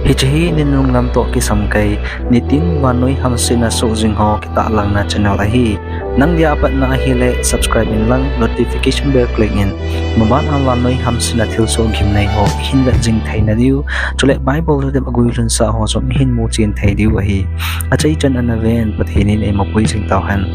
Hi ninung lam to ki samkai nitin wanoi hamsina so jingho kita lang na channel ahi nang dia apat na ahi le subscribe in lang notification bell click in maban ang wanoi hamsina thil so gim nai ho hin la jing thai na diu chule bible de agui lun sa ho som hin mu chin thai diu ahi achai chan anaven pathinin e mapui jing tau han.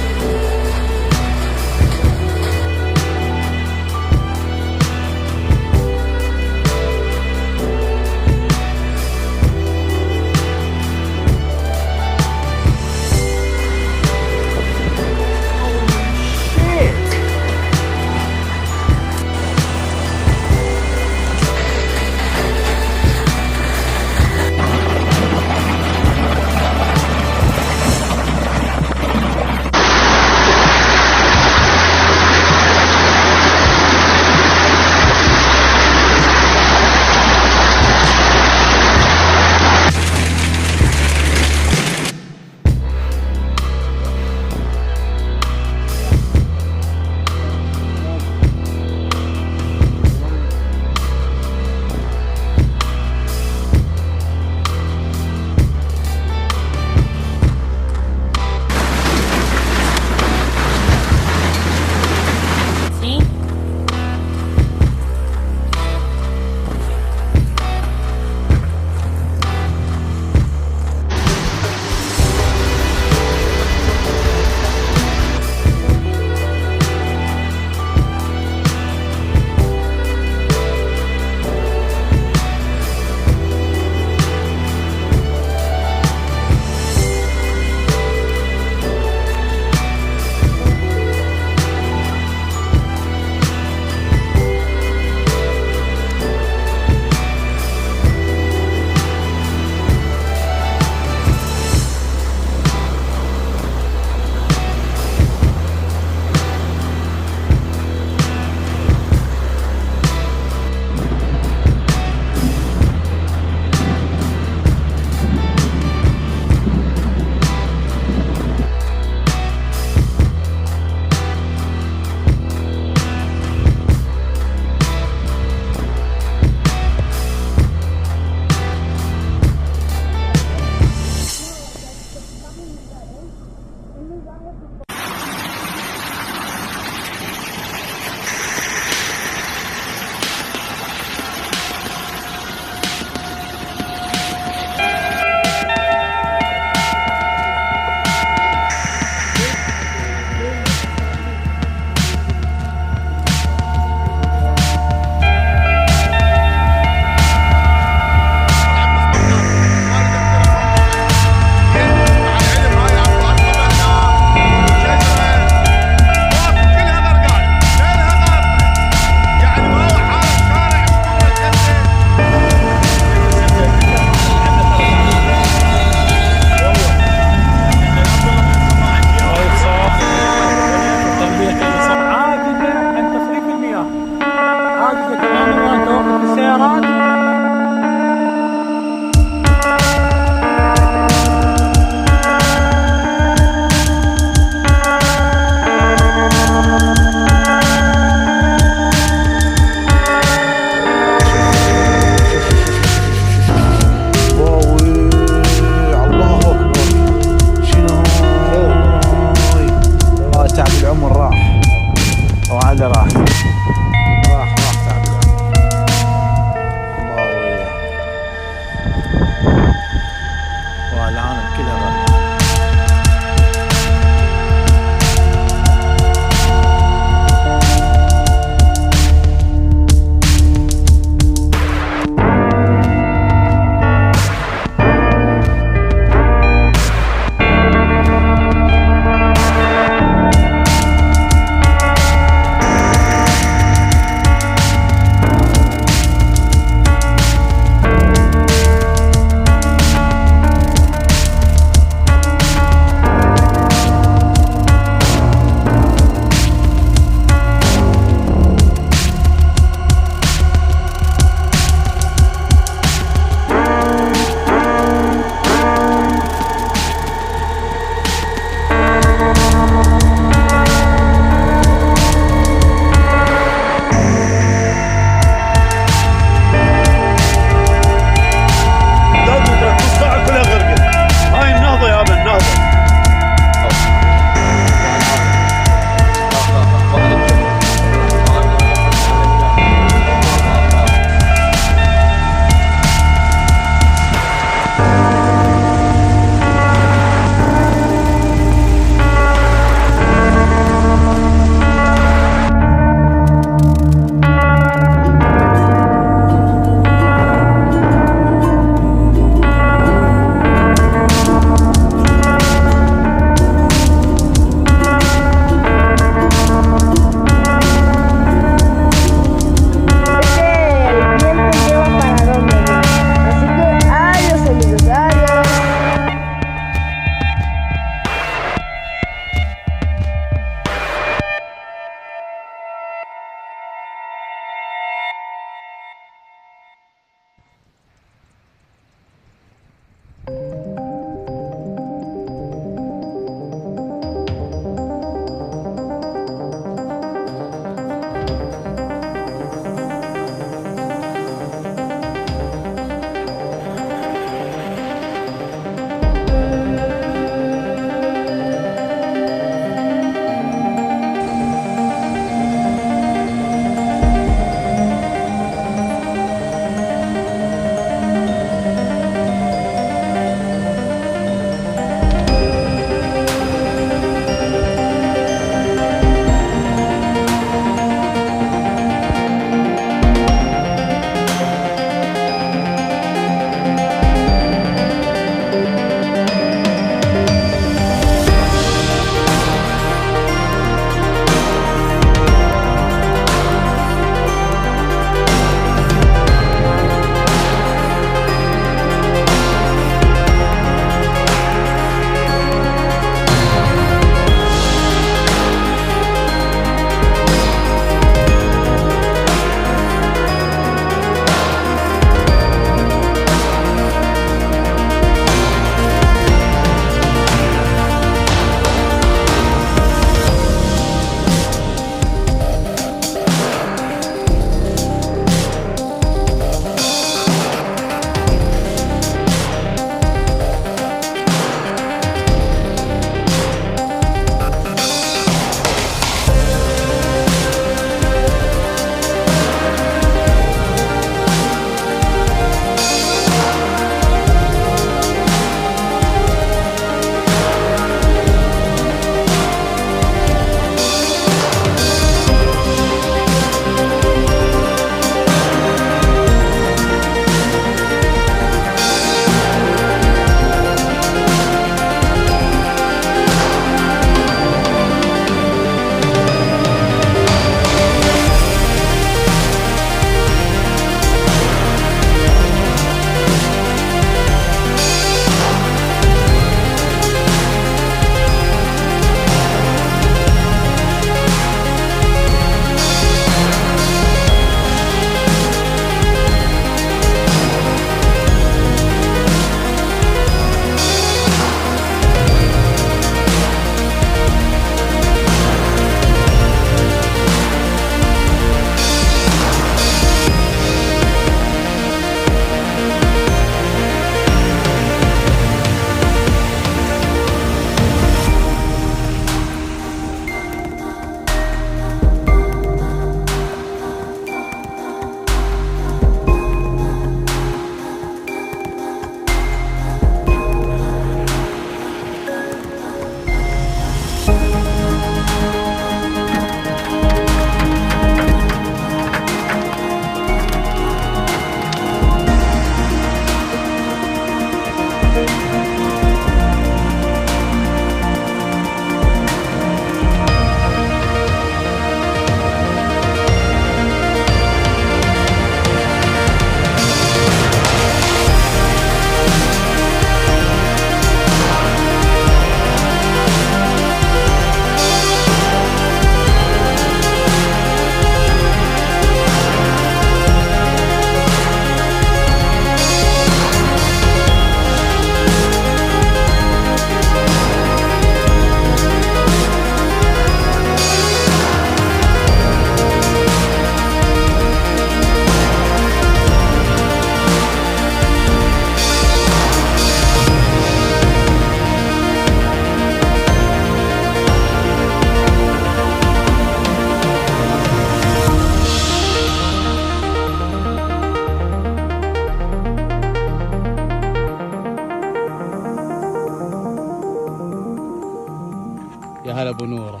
يا هلا ابو نوره.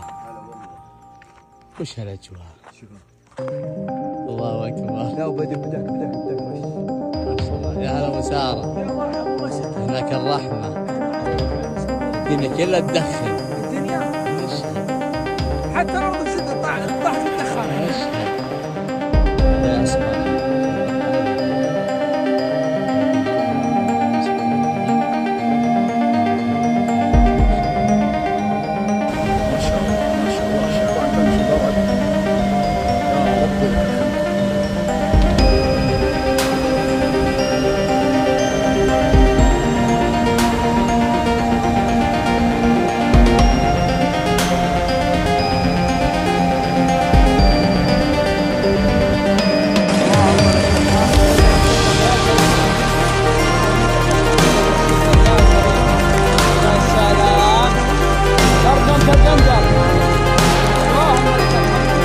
وش هالاجواء؟ الله اكبر. لا وبدأ بدأ بدأ بدأ. ما شاء الله. يا هلا ابو ساره. هناك الرحمه. الدنيا كلها تدخن. الدنيا حتى الارض طاحت الدخان. يا اسماء. ما شاء الله ما شاء الله، شباب تمشي برد. يا رب لك الحمد. يا سلام، ارقم في الجندر. اللهم لك الحمد.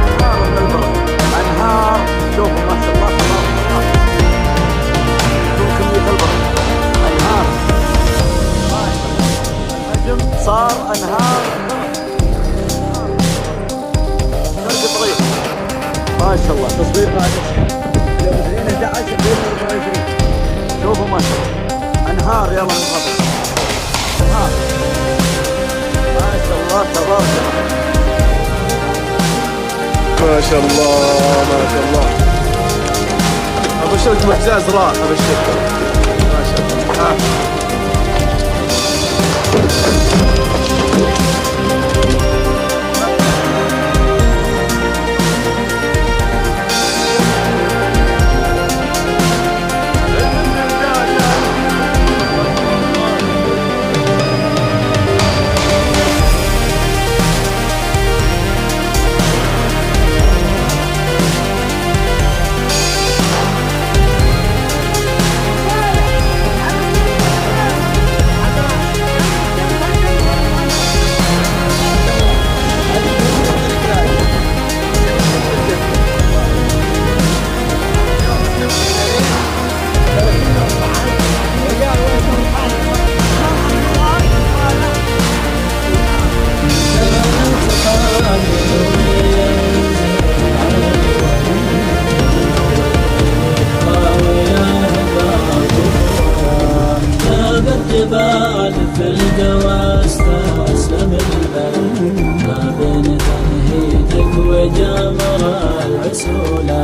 انهار من البرد، انهار. شوفوا ما شاء الله تبارك الله، شوف كمية البرد، انهار. ما شاء الله الحجم صار انهار برد. شرق طريق ما شاء الله. تصوير بعد اليوم 2 11 2024. شوفوا ما شاء الله انهار، يلا من فضلك انهار. ما شاء الله تبارك الله. ما شاء الله ما شاء الله. ابشرك محزاز راح، ابشرك ما شاء الله. ها. جبال في الجوى استسلم البرد، ما بين تنهيدك وجمر العسولة.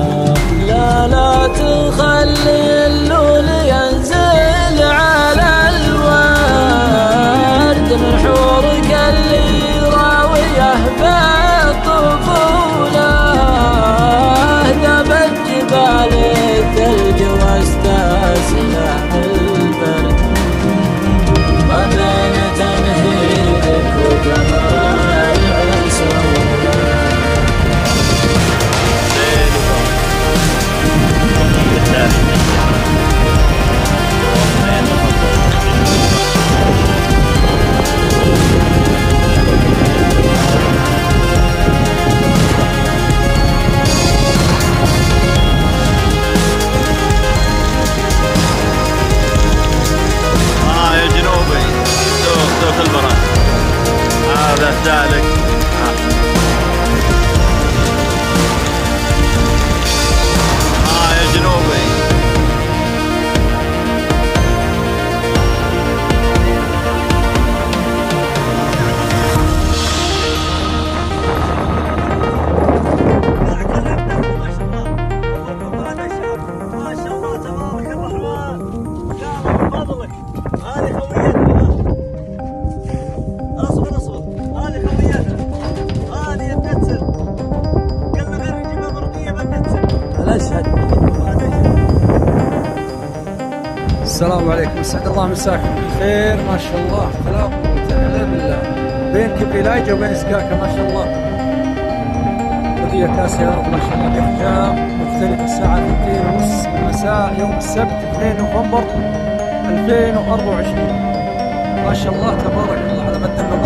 لا لا تخلي اللول ينزل على الورد، من حورك اللي راويه بالطفولة. ذابت جبال الثلج واستسلم البرد، ما بين تنهيدك وجمال العسولة. يا جنوبي، سوق سوق البرد هذا سالك. يا جنوبي. ما شاء الله ما شاء الله تبارك الرحمن. يا من فضلك، هذه خويتنا. اصبر اصبر، هذه خويتنا، هذه الدتسن. قلنا غير نجيبها برقيه بالدتسن. الاشهد. السلام عليكم، اسعد الله مساكم بالخير. ما شاء الله لا قوة الا بالله، بين كبري لايجا وبين سكاكا ما شاء الله. قضية كاس يا رب ما شاء الله، بأحجام مختلفة. الساعة 2:30 المساء يوم السبت 2 نوفمبر 2024. ما شاء الله تبارك الله على مد النظر.